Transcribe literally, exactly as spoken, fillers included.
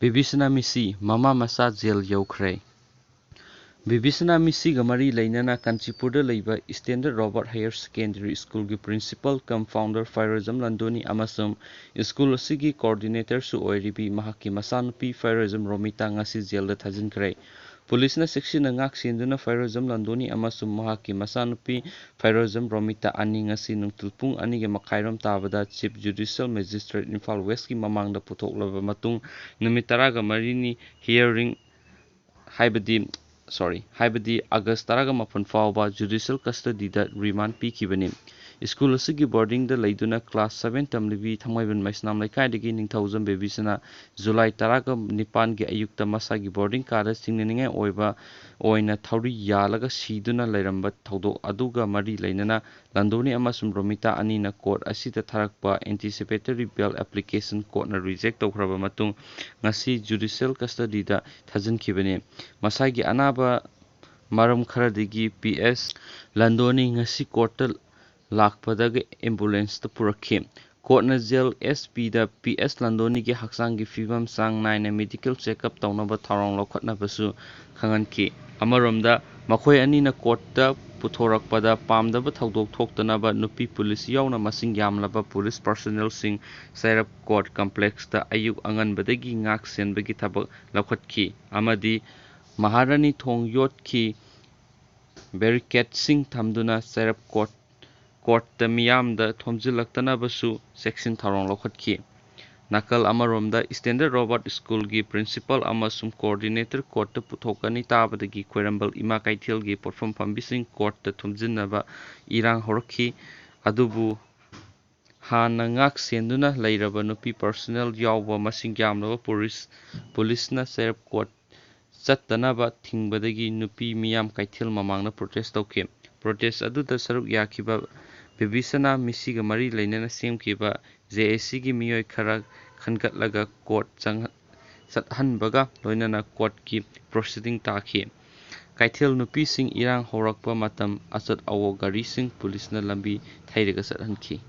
ꯕꯤꯕꯤꯁꯅꯥ ꯃꯤꯁꯤ ꯃꯃꯥ ꯃꯆꯥ ꯖꯦꯜ ꯌꯧꯈ꯭ꯔꯦ꯫ ꯕꯤꯕꯤꯁꯅꯥ ꯃꯤꯁꯤꯒ ꯃꯔꯤ ꯂꯩꯅꯅ ꯀꯥꯟꯆꯤꯄꯨꯔꯗ ꯂꯩꯕ Standard Robert Higher Secondary Schoolꯒꯤ principal cum founder ꯐꯩꯔꯣꯖꯝ ꯂꯟꯗꯣꯅꯤ ꯑꯃꯁꯨꯡ school ꯑꯁꯤꯒꯤ coordinatorꯁꯨ ꯑꯣꯏꯔꯤꯕꯤ ꯃꯍꯥꯛꯀꯤ ꯃꯆꯥꯅꯨꯄꯤ ꯐꯩꯔꯣꯖꯝ ꯔꯣꯃꯤꯇꯥ ꯉꯁꯤ ꯖꯦꯜꯗ ꯊꯥꯖꯤꯟꯈ꯭ꯔꯦ꯫ ꯄꯨꯂꯤꯁꯅ ꯆꯦꯛꯁꯤꯟꯅ ꯉꯥꯛ ꯁꯦꯟꯗꯨꯅ ꯐꯩꯔꯣꯖꯝ ꯂꯟꯗꯣꯅꯤ ꯑꯃꯁꯨꯡ ꯃꯍꯥꯛꯀꯤ ꯃꯆꯥꯅꯨꯄꯤ ꯐꯩꯔꯣꯖꯝ ꯔꯣꯃꯤꯇꯥ ꯑꯅꯤ ꯉꯁꯤ ꯅꯨꯡꯊꯤꯜ ꯄꯨꯡ ꯑꯅꯤꯒ ꯃꯈꯥꯏꯔꯣꯝ ꯇꯥꯕꯗ Chief Judicial Magistrate ꯏꯝꯐꯥꯜ Westꯀꯤ ꯃꯃꯥꯡꯗ ꯄꯨꯊꯣꯛꯂꯕ ꯃꯇꯨꯡ ꯅꯨꯃꯤꯠ ꯇꯔꯥꯒ ꯃꯔꯤꯅꯤ hearing ꯍꯥꯏꯕꯗꯤ, sorry, ꯍꯥꯏꯕꯗꯤ August ꯇꯔꯥꯒ ꯃꯥꯄꯟ ꯐꯥꯎꯕ judicial custodyꯗ remand ꯄꯤꯈꯤꯕꯅꯤ꯫ School ꯑꯁꯤꯒꯤ boardingꯗ ꯂꯩꯗꯨꯅ class seven ꯇꯝꯂꯤꯕꯤ ꯊꯥꯡꯃꯩꯕꯟ ꯃꯩꯁꯅꯥꯝ ꯂꯩꯀꯥꯏꯗꯒꯤ ꯅꯤꯡꯊꯧꯖꯝ ꯕꯦꯕꯤꯁꯅꯥ July ꯇꯔꯥꯒ ꯅꯤꯄꯥꯟꯒꯤ ꯑꯌꯨꯛꯇ ꯃꯁꯥꯒꯤ boarding ꯀꯥꯗ ꯆꯤꯡꯅꯅꯤꯡꯉꯥꯏ ꯑꯣꯏꯕ ꯑꯣꯏꯅ ꯊꯧꯔꯤ ꯌꯥꯜꯂꯒ ꯁꯤꯗꯨꯅ ꯂꯩꯔꯝꯕ ꯊꯧꯗꯣꯛ ꯑꯗꯨꯒ ꯃꯔꯤ ꯂꯩꯅꯅ ꯂꯟꯗꯣꯅꯤ ꯑꯃꯁꯨꯡ ꯔꯣꯃꯤꯇꯥ ꯑꯅꯤꯅ court ꯑꯁꯤꯗ ꯊꯥꯔꯛꯄ anticipatory bail application courtꯅ reject ꯇꯧꯈ꯭ꯔꯕ ꯃꯇꯨꯡ ꯉꯁꯤ judicial custodyꯗ ꯊꯥꯖꯤꯟꯈꯤꯕꯅꯤ꯫ ꯃꯁꯥꯒꯤ ꯑꯅꯥꯕ ꯃꯔꯝ ꯈꯔꯗꯒꯤ ꯄꯤ ꯑꯦꯁ ꯂꯟꯗꯣꯅꯤ ꯉꯁꯤ courtꯇ ꯂꯥꯛꯄꯗꯒꯤ ambulanceꯇ ꯄꯨꯔꯛꯈꯤ꯫ Courtꯅ ꯖꯦꯜ ꯑꯦꯁ ꯄꯤꯗ ꯄꯤ ꯑꯦꯁ ꯂꯟꯗꯣꯅꯤꯒꯤ ꯍꯛꯆꯥꯡꯒꯤ ꯐꯤꯕꯝ ꯆꯥꯡ ꯅꯥꯏꯅ medical checkup ꯇꯧꯅꯕ ꯊꯧꯔꯥꯡ ꯂꯧꯈꯠꯅꯕꯁꯨ ꯈꯪꯍꯟꯈꯤ꯫ ꯑꯃꯔꯣꯝꯗ, ꯃꯈꯣꯏ ꯑꯅꯤꯅ courtꯇ ꯄꯨꯊꯣꯔꯛꯄꯗ ꯄꯥꯝꯗꯕ ꯊꯧꯗꯣꯛ ꯊꯣꯛꯇꯅꯕ ꯅꯨꯄꯤ ꯄꯨꯂꯤꯁ ꯌꯥꯎꯅ ꯃꯁꯤꯡ ꯌꯥꯝꯂꯕ ꯄꯨꯂꯤꯁ personnelꯁꯤꯡ ꯆꯩꯔꯞ court complexꯇ ꯑꯌꯨꯛ ꯑꯉꯟꯕꯗꯒꯤ ꯉꯥꯛ ꯁꯦꯟꯕꯒꯤ ꯊꯕꯛ ꯂꯧꯈꯠꯈꯤ ꯑꯃꯗꯤ ꯃꯍꯥꯔꯥꯅꯤ ꯊꯣꯡ ꯌꯣꯠꯀꯤ barricadeꯁꯤꯡ ꯊꯝꯗꯨꯅ ꯆꯩꯔꯞ court, courtꯇ ꯃꯤꯌꯥꯝꯗ ꯊꯣꯝꯖꯤꯜꯂꯛꯇꯅꯕꯁꯨ ꯆꯦꯛꯁꯤꯟ ꯊꯧꯔꯥꯡ ꯂꯧꯈꯠꯈꯤ꯫ ꯅꯥꯀꯜ ꯑꯃꯔꯣꯝꯗ, Standard Robert Schoolꯒꯤ principal ꯑꯃꯁꯨꯡ coordinator courtꯇ ꯄꯨꯊꯣꯛꯀꯅꯤ ꯇꯥꯕꯗꯒꯤ ꯈ꯭ꯋꯥꯏꯔꯝꯕꯟ ꯏꯃꯥ ꯀꯩꯊꯦꯜꯒꯤ ꯄꯣꯠꯐꯝ ꯐꯝꯕꯤꯁꯤꯡ courtꯇ ꯊꯣꯝꯖꯤꯟꯅꯕ ꯏꯔꯥꯡ ꯍꯧꯔꯛꯈꯤ꯫ ꯑꯗꯨꯕꯨ ꯍꯥꯟꯅ ꯉꯥꯛ ꯁꯦꯟꯗꯨꯅ ꯂꯩꯔꯕ ꯅꯨꯄꯤ personnel ꯌꯥꯎꯕ ꯃꯁꯤꯡ ꯌꯥꯝꯂꯕ ꯄꯨꯂꯤꯁ, ꯄꯨꯂꯤꯁꯅ ꯆꯩꯔꯞ court ꯆꯠꯇꯅꯕ ꯊꯤꯡꯕꯗꯒꯤ ꯅꯨꯄꯤ ꯃꯤꯌꯥꯝ ꯀꯩꯊꯦꯜ ꯃꯃꯥꯡꯗ protest ꯇꯧꯈꯤ꯫ Protest ꯑꯗꯨꯗ ꯁꯔꯨꯛ ꯌꯥꯈꯤꯕ ꯕꯤꯕꯤꯁꯅꯥ ꯃꯤꯁꯤꯒ ꯃꯔꯤ ꯂꯩꯅꯅ ꯁꯦꯝꯈꯤꯕ J A Cꯒꯤ ꯃꯤꯑꯣꯏ ꯈꯔ ꯈꯟꯒꯠꯂꯒ court ꯆꯪ-, ꯆꯠꯍꯟꯕꯒ ꯂꯣꯏꯅꯅ courtꯀꯤ proceeding ꯇꯥꯈꯤ꯫ ꯀꯩꯊꯦꯜ ꯅꯨꯄꯤꯁꯤꯡ ꯏꯔꯥꯡ ꯍꯧꯔꯛꯄ ꯃꯇꯝ ꯑꯆꯠ ꯑꯋꯣꯛ ꯒꯥꯔꯤꯁꯤꯡ ꯄꯨꯂꯤꯁꯅ ꯂꯝꯕꯤ ꯊꯩꯔꯒ ꯆꯠꯍꯟꯈꯤ꯫